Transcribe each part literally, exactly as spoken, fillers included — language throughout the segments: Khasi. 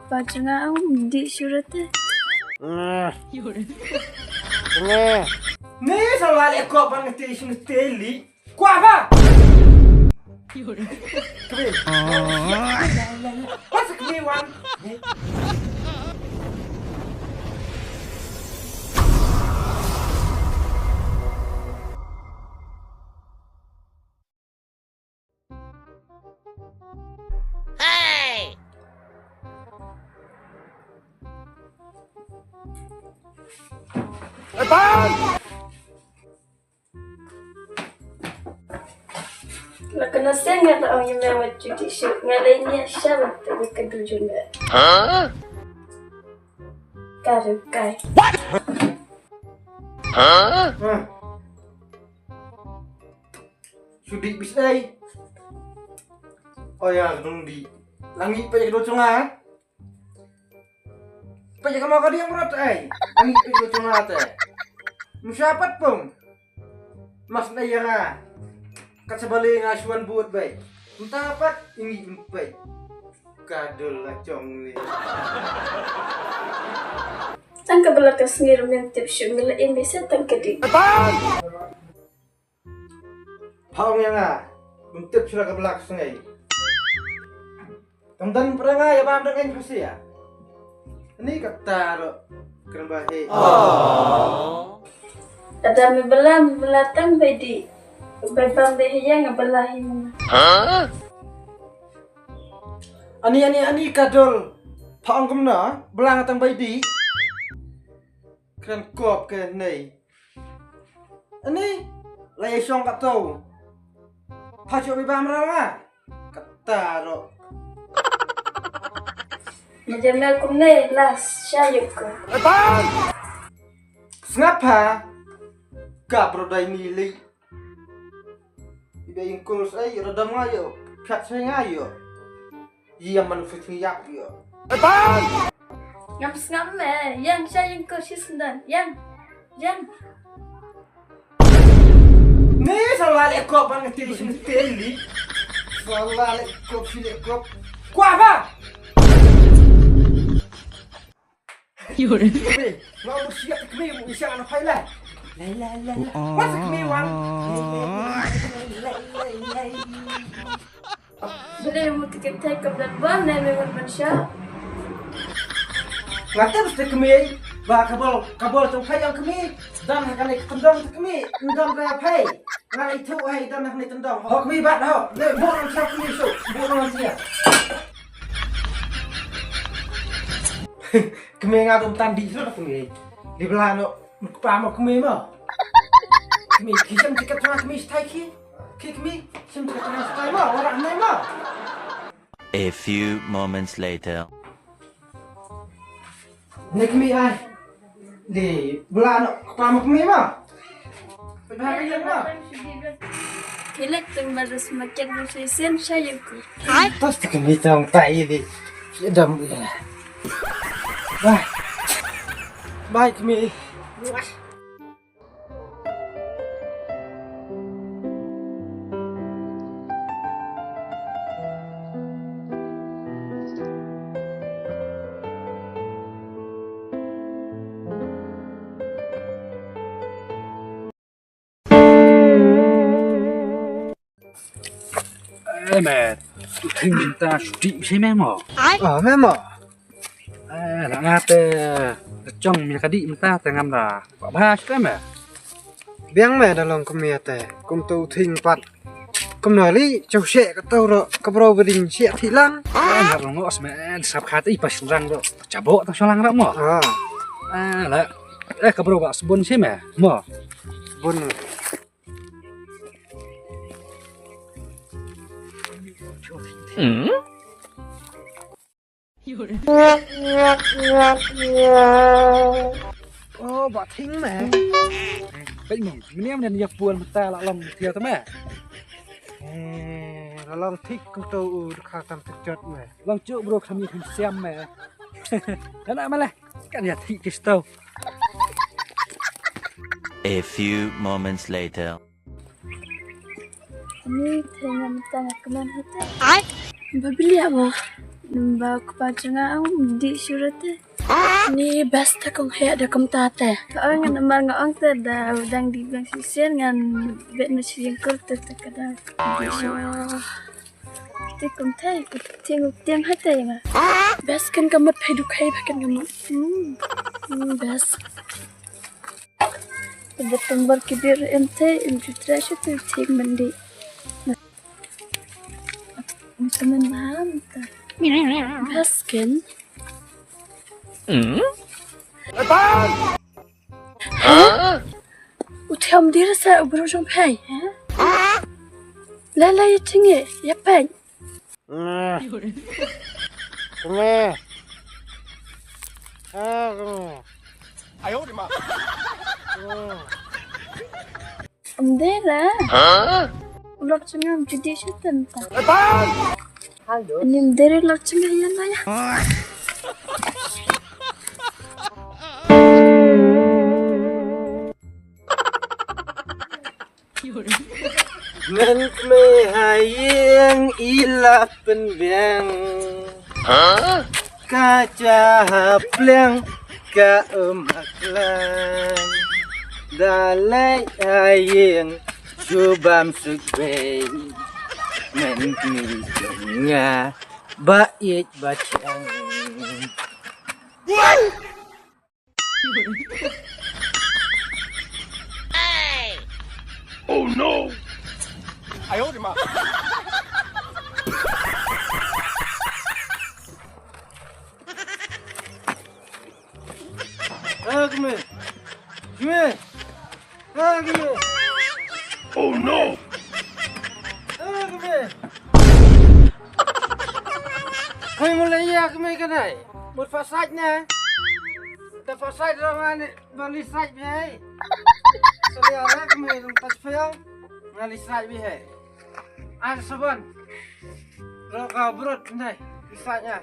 Ba jnga ang di surate. Neh. Neh. Neh, sa la leh ko ban ngetik shu ngetik li. Kwah ba? Kmie. What's a kmie wan? Hey! La ka na seng nga la ong ïa me wat ju dih shuh, nga la ïa sha ba te ïa ka du jun me. Ka ru kai. Shu dih bis ai. Oh ya, dong dih. Langi pa ïa ka du jun nga. Peit ïa ka mawkadiang mrot ai. Ngi peit ïa ka tnga te. Mysha pat pung. Mas na ïa nga. Kat sa bali nga shuan but bai. Mynta pat ngi peit. Ka dul la jong ni. Tang ka bala ka sngi ruh mem tip shuh ngi la im bise tang ka dih. Pha ong ïa nga, bym tip shuh la ka bla ka sngi. Kam don para nga ïa bam dang eng phasia. Ni kata ro kren ba he. Ada me bela me bela tang bedi. Bai bam be he ïa nga bela he. Ani ani ani kadol. Pha ong kumno bela nga tang bedi. Kren kop ke nei. Ani la ïa shong kato. Pha shu bi bam ra nga. Kata ro. Ni jam na kum nei la sha yuk ko. Sngap ha. Ka bro dai ni li. Iba ing kul sai radam nga yo. Phat sai nga yo. Ïa man fitni yak ïa. Ngam sngam me, yang sha yang ko shi sendan, yang, yang. Ni salah le kop ban ngetik shi ngetik li. Salah le kop shi le kop. Kwah ba? Yur. Ni, ngam siap kemi mu isya ana pai lai. Lai lai lai. Masa kemi wang. Bele mu tiket thai kam dan ban nai me wan ban sha. Ngate mesti kemi ba kabel kabel tong thai yang kemi dan kane ketendong kemi endong ka phai. Ngai thu ai dan kane tendong. Ho kemi bat ho. Le bu nang sha kemi su. Bu nang sha. Kemi nga dum tan di sulu kemi. Di belano. Kpa mo kemi mo. Kemi ki shem tiket tengah kemi stai ki. Ki kemi shem tiket tengah stai mo. Ora nai mo. A few moments later. Ni kemi ai. Di belano kpa mo kemi mo. Pernah kaya mo. Kilik teng baru semakin musuh sen saya ku. Terus kemi tong tai di. Dam. Bye. Bye kemi. Eh, me. Thing ta shuti shi me mo. Ah, me mo. Eh, la nga te chong mi ka di mynta te ngam da. Ba ba shi me. Biang me da long kemi te. Kum tu thing pat. Kum no li chau she ka tau ro ka bro ba ding she thi lang. Eh, nga long os me sap khat i pas lang ro. Chabo ta sholang ro mo. Ah. Eh, la. Eh, ka bro ba sbun shi me. Mo. Bun. Oh, ba thing me. Peit mo, mniam dan yak puan mata la long tia ta me. Eh, la long thik kum to u kha tam te jot me. Long chu bro kham yak siam me. Kana me le. Kan ya thik kisto. A few moments later. Ni thengam tang kman hata. Ai. Ba bilia mo. Namar u kpa jong nga ong dih shuh te. Ni best te kong heh da kumta te. Ka ong nga namar nga ong te da u dang dih biang shisien ngan bet na shi jingkul te te ka dang dih shuh. Te kum te, te nguk tiang ha te nga. Best kan ka mat phai du khai ba kan ka mat. Hmm. Hmm, best. Te da tumbar ki dir em te, em ju tra shu te te mandi. Mesti menang. Best kan. Hmm? Huh? U thiam dir sa u bru jong phai, ha? La la ya chingi, ya pai. Kme. Ah, kme. Ayo, di ma. Ym dei la. Huh? U lok jong nga um ju dih shuh te mynta. Ni ym dei re u lok jong nga ïa la ïa. Mynkmie ha ïing i la pynbiang. Huh? Ka jia ha pliang ka um ha klang. Da leit ha ïing shu bam suk bei. Mynkmie jong nga ba ïeit ba thiang. Oh no! Ayo di ma. Ah, kme. Kme. Ah, kme. Oh no! Ah, kme. Hai, mulai ya kme kanai. Mut fasaj na. Ta fasaj rong ani. Ba li sait bihai. Sali ara kme rong tas payong. Nga li sait bihai. Ar sabon. Ro ka brot nai. Li sait nga.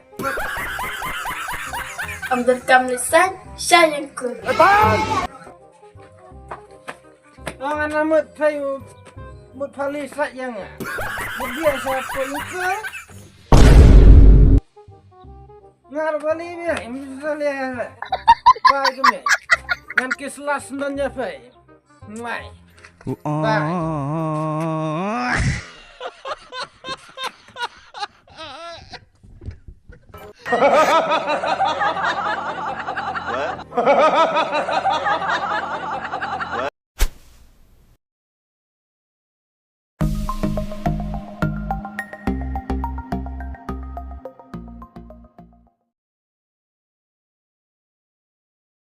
Am dur kam li sait. Sha yang kur. Ro nga na mut pay mut pali sait yang nga. Mut dia sa ko yuka. Ngar bali bihai. Im sali ara. Bai kme. Ngan kis las non ya pay. Mai. Bye.